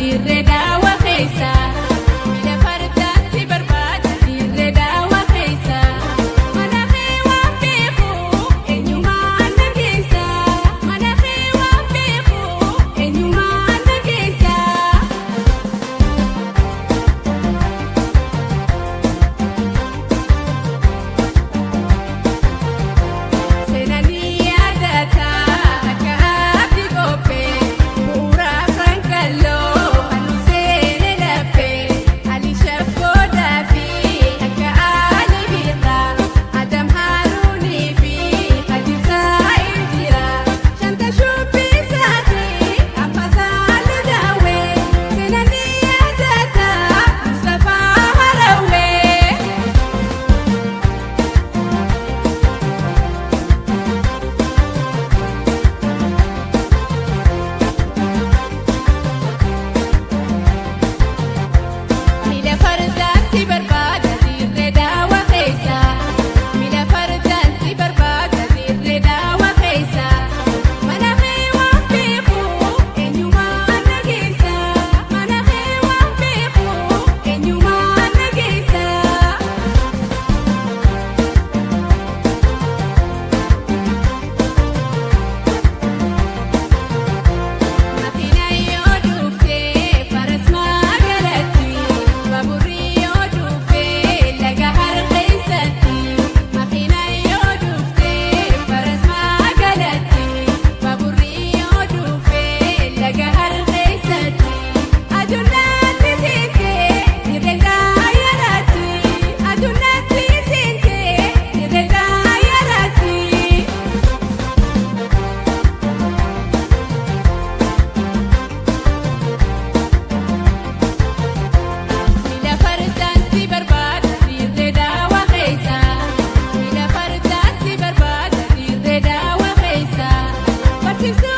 Dirree Daawaa keessa. Miila fardaan si barbaada dirree Daawaa keessa. Mana kee waan beeku eenyumaan na keessa. Mana kee waan beeku eenyumaan na keessa. Seenanii yaadataa akka abdii qophee bu'uura Afran Qalloo kan seenee laphee Ali Shaffoodaa fi akka Ali Birraa Adam Haruunii fi Hadisaa Injira Shanta Shubbisaati Afasaalu Daawwee seenanii yaadataa Mustaphaa Harawwee. Miila fardaan si barbaada dirree Daawaa keessa. Miila fardaan si barbaada dirree Daawaa keessa. Mana kee waan beeku eenyumaan na keessa. Mana kee waan beeku eenyumaan na keessa. Makiina yoo dhuftee faras magaalatti baaburri yoo dhuftee laga harkeessatti. Makiina yoo dhuftee faras magaalatti baaburri yoo dhuftee laga harkeessatti. Aduunyaatti seentee dirree daayyaratti. Aduunyaatti seentee dirree daayyaratti. Miila fardaan si barbaada dirree Daawaa keessa. Miila fardaan si barbaada dirree Daawaa keessa. Barsiiftuu.